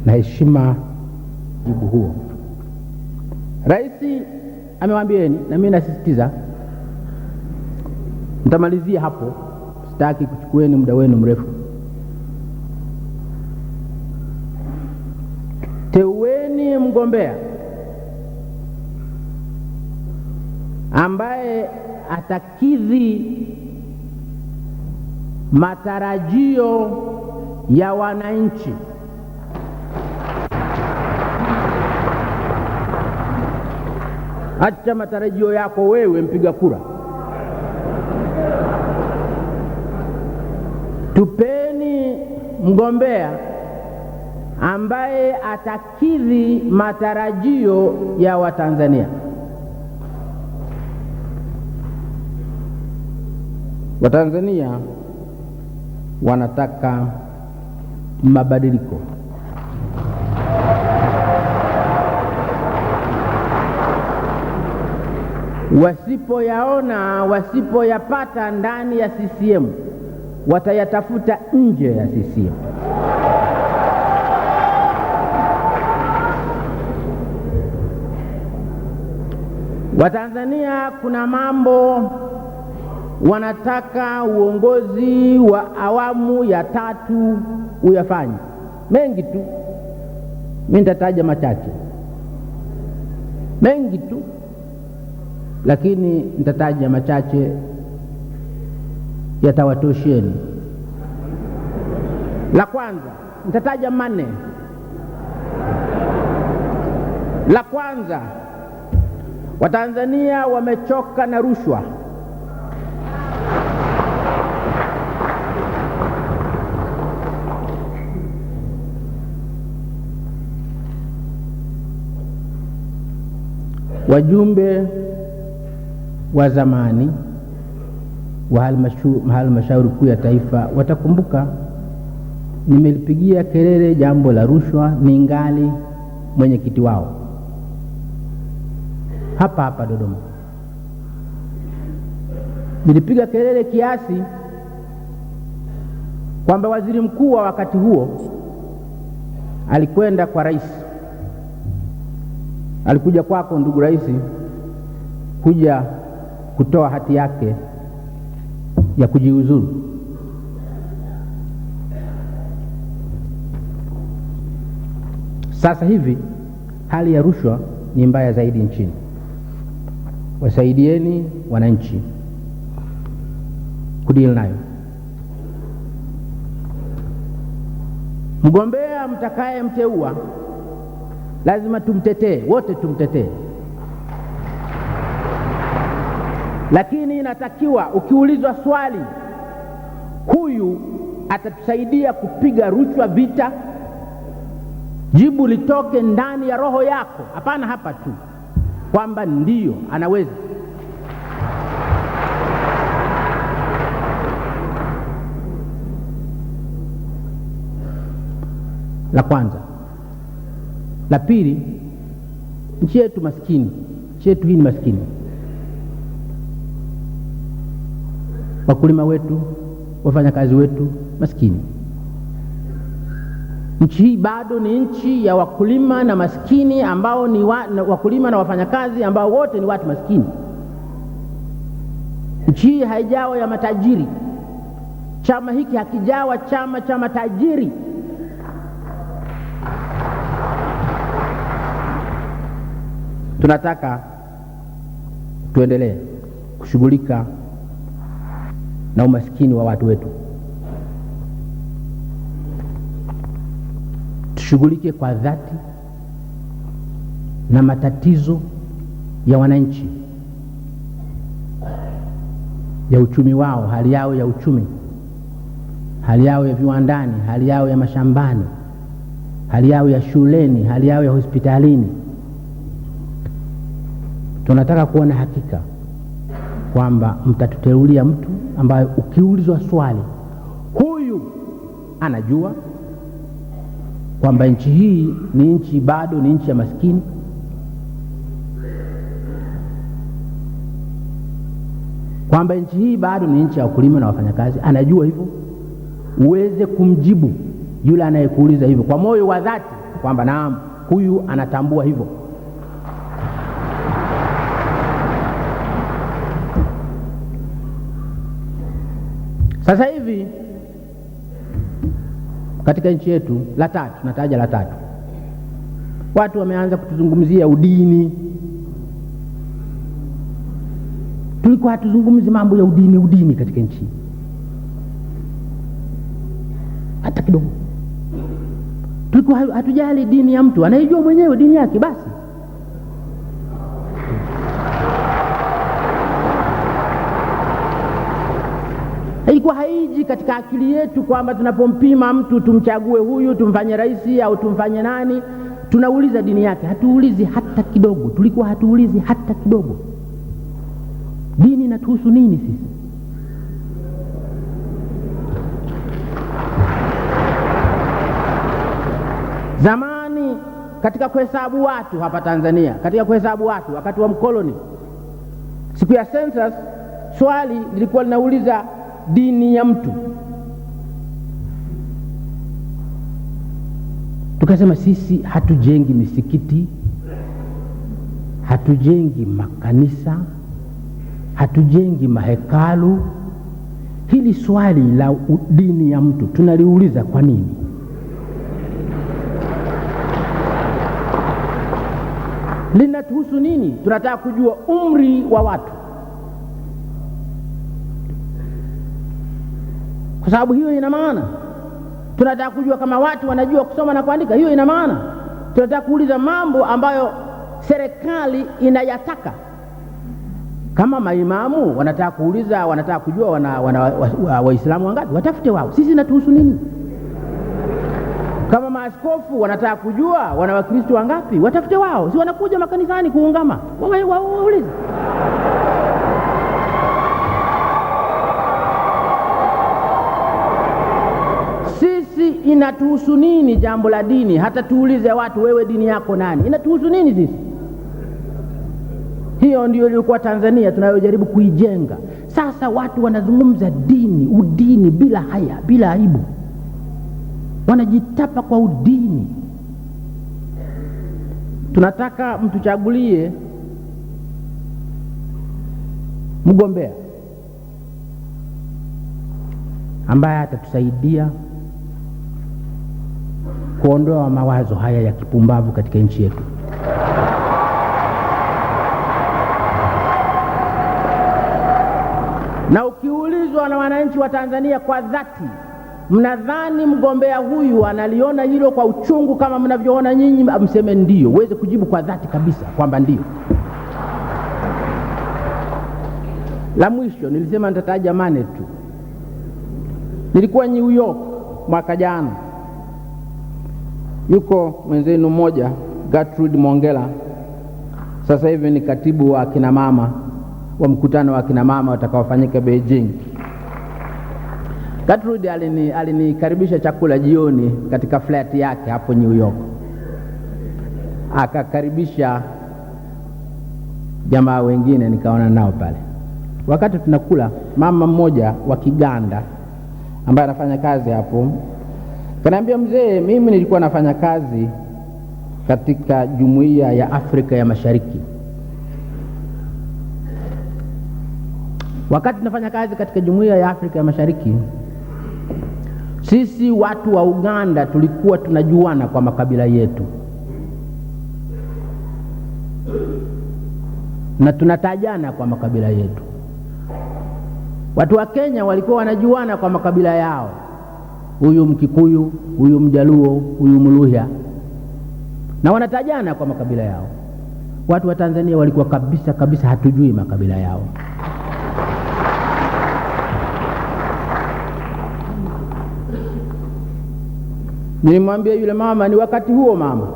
na heshima. Jibu huo Rais amewaambieni, na mimi nasisitiza, nitamalizia hapo, sitaki kuchukueni muda wenu mrefu. Teueni mgombea ambaye atakidhi matarajio ya wananchi. Acha matarajio yako wewe mpiga kura. Tupeni mgombea ambaye atakidhi matarajio ya Watanzania. Watanzania wanataka mabadiliko. Wasipoyaona, wasipoyapata ndani ya CCM, watayatafuta nje ya CCM. Watanzania kuna mambo wanataka uongozi wa awamu ya tatu uyafanye, mengi tu, mimi nitataja machache, mengi tu, lakini nitataja machache yatawatosheni. La kwanza nitataja manne. La kwanza, Watanzania wamechoka na rushwa. Wajumbe wa zamani wa halmashauri kuu ya taifa watakumbuka nimelipigia kelele jambo la rushwa ningali mwenyekiti wao hapa hapa Dodoma. Nilipiga kelele kiasi kwamba waziri mkuu wa wakati huo alikwenda kwa rais, alikuja kwako ndugu rais, kuja kutoa hati yake ya kujiuzuru. Sasa hivi hali ya rushwa ni mbaya zaidi nchini. Wasaidieni wananchi kudili nayo. Mgombea mtakayemteua lazima tumtetee, wote tumtetee, lakini inatakiwa ukiulizwa swali, huyu atatusaidia kupiga rushwa vita, jibu litoke ndani ya roho yako, hapana hapa tu kwamba ndiyo anaweza. La kwanza. La pili, nchi yetu maskini, nchi yetu hii ni maskini. Wakulima wetu, wafanyakazi wetu maskini. Nchi hii bado ni nchi ya wakulima na maskini ambao ni wakulima na wafanyakazi ambao wote ni watu maskini. Nchi hii haijawa ya matajiri. Chama hiki hakijawa chama cha matajiri. Tunataka tuendelee kushughulika na umaskini wa watu wetu. Tushughulike kwa dhati na matatizo ya wananchi, ya uchumi wao, hali yao ya uchumi, hali yao ya viwandani, hali yao ya mashambani, hali yao ya shuleni, hali yao ya hospitalini. Tunataka kuona hakika kwamba mtatuteulia mtu ambaye ukiulizwa swali, huyu anajua kwamba nchi hii ni nchi bado ni nchi ya maskini, kwamba nchi hii bado ni nchi ya wakulima na wafanyakazi, anajua hivyo, uweze kumjibu yule anayekuuliza hivyo kwa moyo wa dhati, kwamba naam, huyu anatambua hivyo. Sasa hivi katika nchi yetu, la tatu, nataja la tatu, watu wameanza kutuzungumzia udini. Tulikuwa hatuzungumzi mambo ya udini katika nchi hata kidogo. Tulikuwa hatujali dini ya mtu, anaijua mwenyewe dini yake basi. Ilikuwa haiji katika akili yetu kwamba tunapompima mtu tumchague huyu, tumfanye rais au tumfanye nani, tunauliza dini yake. Hatuulizi hata kidogo. Tulikuwa hatuulizi hata kidogo. Dini inatuhusu nini sisi? Zamani katika kuhesabu watu hapa Tanzania, katika kuhesabu watu wakati wa mkoloni, siku ya census, swali lilikuwa linauliza dini ya mtu. Tukasema sisi hatujengi misikiti, hatujengi makanisa, hatujengi mahekalu. Hili swali la dini ya mtu tunaliuliza kwa nini? Linatuhusu nini? Tunataka kujua umri wa watu, kwa sababu hiyo ina maana. Tunataka kujua kama watu wanajua kusoma na kuandika, hiyo ina maana. Tunataka kuuliza mambo ambayo serikali inayataka. Kama maimamu wanataka kuuliza, wanataka kujua wana Waislamu wangapi, watafute wao. Sisi inatuhusu nini? Kama maaskofu wanataka kujua wana Wakristo wangapi, watafute wao. Si wanakuja makanisani kuungama, waulize. Sisi inatuhusu nini jambo la dini? Hata tuulize watu, wewe dini yako nani? Inatuhusu nini sisi? Hiyo ndio ilikuwa Tanzania tunayojaribu kuijenga. Sasa watu wanazungumza dini, udini bila haya, bila aibu. Wanajitapa kwa udini. Tunataka mtuchagulie mgombea ambaye atatusaidia kuondoa mawazo haya ya kipumbavu katika nchi yetu. Na ukiulizwa na wananchi wa Tanzania kwa dhati, mnadhani mgombea huyu analiona hilo kwa uchungu kama mnavyoona nyinyi, mseme ndio. Uweze kujibu kwa dhati kabisa kwamba ndio. La mwisho nilisema nitataja mane tu. Nilikuwa New York mwaka jana. Yuko mwenzenu mmoja Gertrude Mongella, sasa hivi ni katibu wa kina mama wa mkutano wa kina mama utakaofanyika Beijing. Gertrude alinikaribisha chakula jioni katika flat yake hapo New York. Akakaribisha jamaa wengine nikaona nao pale. Wakati tunakula, mama mmoja wa Kiganda ambaye anafanya kazi hapo kaniambia, mzee, mimi nilikuwa nafanya kazi katika Jumuiya ya Afrika ya Mashariki. Wakati tunafanya kazi katika Jumuiya ya Afrika ya Mashariki, sisi watu wa Uganda tulikuwa tunajuana kwa makabila yetu na tunatajana kwa makabila yetu. Watu wa Kenya walikuwa wanajuana kwa makabila yao, huyu Mkikuyu, huyu Mjaluo, huyu Mluhya, na wanatajana kwa makabila yao. Watu wa Tanzania walikuwa kabisa kabisa hatujui makabila yao. Nilimwambia yule mama, ni wakati huo mama.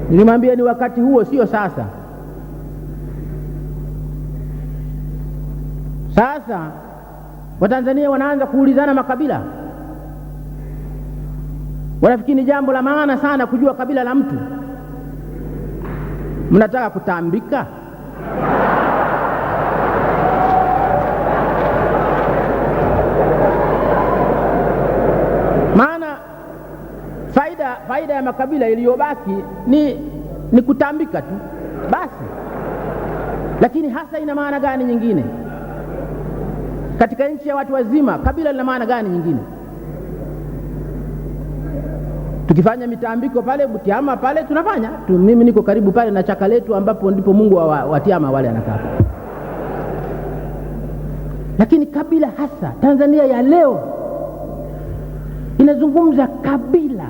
Nilimwambia ni wakati huo, sio sasa. Sasa Watanzania wanaanza kuulizana makabila. Wanafikiri ni jambo la maana sana kujua kabila la mtu. Mnataka kutambika? Maana Faida ya makabila iliyobaki ni kutambika tu basi. Lakini hasa ina maana gani nyingine? Katika nchi ya watu wazima kabila lina maana gani nyingine? Tukifanya mitambiko pale Butiama pale tunafanya tu, mimi niko karibu pale na chaka letu ambapo ndipo Mungu wa Tiama wale anakaa. Lakini kabila hasa Tanzania ya leo inazungumza kabila.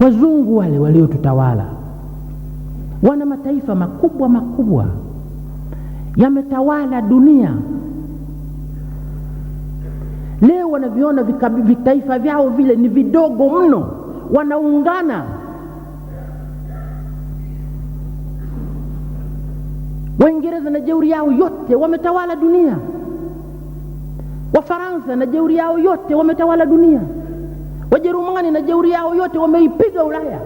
Wazungu wale waliotutawala wana mataifa makubwa makubwa yametawala dunia. Leo wanaviona vitaifa vyao vile ni vidogo mno, wanaungana. Waingereza na jeuri yao yote wametawala dunia, Wafaransa na jeuri yao yote wametawala dunia, Wajerumani na jeuri yao yote wameipiga Ulaya.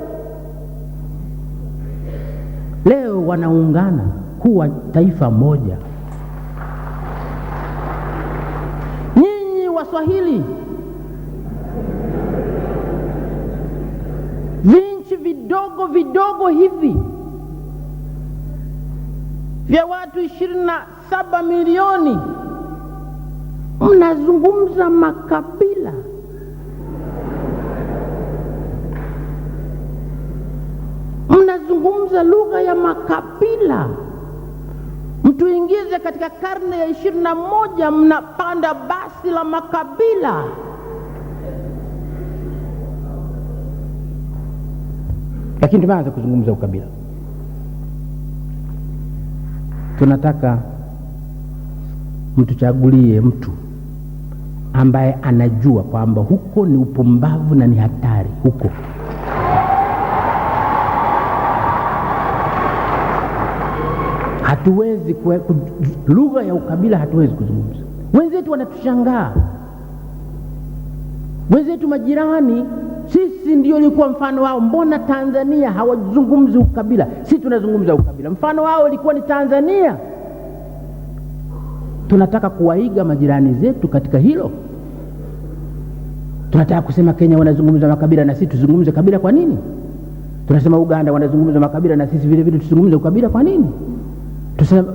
Leo wanaungana kuwa taifa moja. Nyinyi Waswahili, vinchi vidogo vidogo hivi vya watu 27 milioni, mnazungumza makabila. Mnazungumza lugha ya makabila. Mtuingize katika karne ya 21, mnapanda basi la makabila. Lakini tumeanza kuzungumza ukabila. Tunataka mtuchagulie mtu ambaye anajua kwamba huko ni upumbavu na ni hatari huko. Hatuwezi lugha ya ukabila hatuwezi kuzungumza. Wenzetu wanatushangaa, wenzetu majirani, sisi ndio ilikuwa mfano wao. Mbona Tanzania hawazungumzi ukabila? Sisi tunazungumza ukabila. Mfano wao ilikuwa ni Tanzania. Tunataka kuwaiga majirani zetu katika hilo. Tunataka kusema Kenya wanazungumza makabila na sisi tuzungumze kabila kwa nini? Tunasema Uganda wanazungumza makabila na sisi vile vile tuzungumze ukabila kwa nini?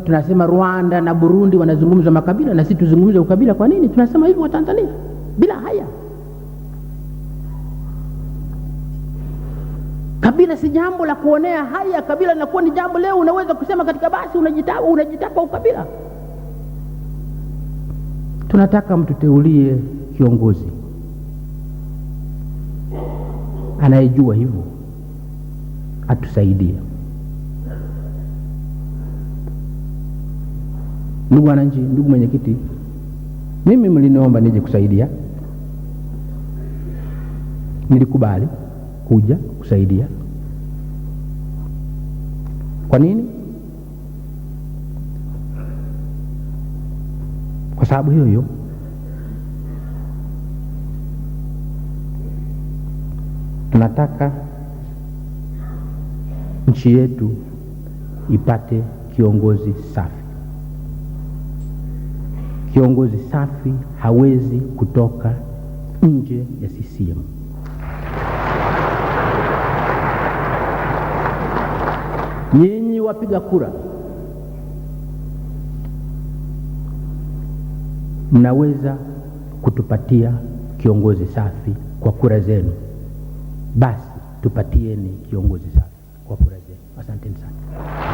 Tunasema Rwanda na Burundi wanazungumza makabila na sisi tuzungumze ukabila kwa nini? Tunasema hivyo wa Tanzania bila haya. Kabila si jambo la kuonea haya. Kabila linakuwa ni jambo leo unaweza kusema katika basi unajitapa ukabila. Tunataka mtuteulie kiongozi anayejua hivyo atusaidie. Ndugu wananchi, ndugu mwenyekiti, mimi mliniomba nije kusaidia, nilikubali kuja kusaidia. Kwa nini? Kwa sababu hiyo hiyo. Tunataka nchi yetu ipate kiongozi safi. Kiongozi safi hawezi kutoka nje ya CCM. Nyinyi wapiga kura mnaweza kutupatia kiongozi safi kwa kura zenu. Basi tupatieni kiongozi safi kwa kura zenu. Asanteni sana.